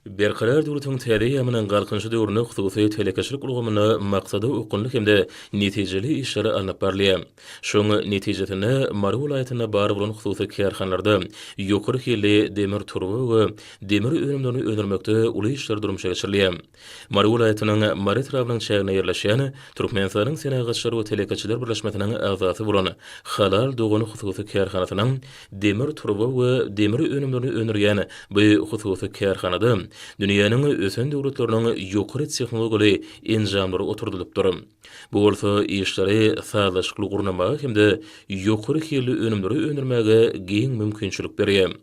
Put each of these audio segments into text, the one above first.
Berkarar döwletiň täze eýýamynyň Galkynyşy döwründe hususy telekeçilik ulgamynda maksada okgunly hem-de netijeli işler alnyp barylýar. Şonuň netijesinde, Mary welaýatynda bar bolan hususy kärhanalarda ýokary hilli demir turba we demir önümlerini öndürmekde uly işler durmuşa geçirilýär. Mary welaýatynyň Mary etrabynyň çäginde ýerleşýän Türkmenistanyň Senagatçylar we telekeçiler birleşmesiniň agzasy bolan Halal dogan hususy kärhanasynyň demir turba we demir önümlerini öndürýän bu hususy kärhanada dünýäniň ösen döwletleriniň ýokary tehnologiýaly enjamlary oturdylypdyr. Bu bolsa işleri sazlaşykly gurnamaga hem-de ýokary hilli önümleri öndürmäge giň mümkinçilik berýär.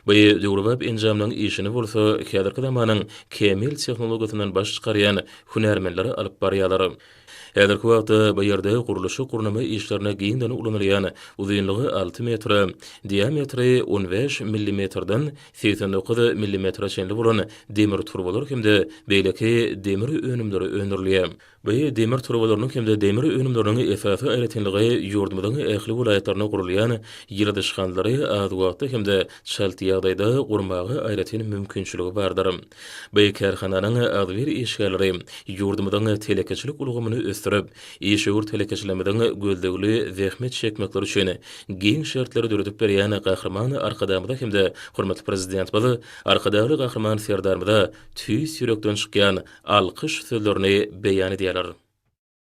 Bu döwrebap enjamlaryň işini bolsa häzirki zamanyň kämil tehnologiýasyndan baş çykarýan hünärmenler alyp barýarlar. Häzirki wagtda bu ýerde gurluşyk-gurnama işlerinde giňden ulanylýan uzynlygy alty metre, diametri on bäş millimetrden 89 millimetre çenli bolan demir turbalar hem-de beýleki demir önümleri öndürilýär. Bu demir turbalarynyň hem-de demir önümleriniň esasy aýratynlygy ýurdumyzyň ähli welaýatlarynda gurulýan ýyladyşhanalary az wagtda hem-de çalt ýagdaýda gurmaga aýratyn mümkinçiligi bardyr. Bu kärhananyň agzybir işgärleri ýurdumyzyň telekeçilik ulgamyny ösdürip, işewür telekeçilerimiziň gözlegli zähmet çekmekleri üçin giň şertleri döredip berýän Gahryman Arkadagymyza hem-de hormatly Prezidentimiz Arkadagly Gahryman Serdarymyza tüýs ýürekden çykýan alkyş sözlerini beýan edýärler.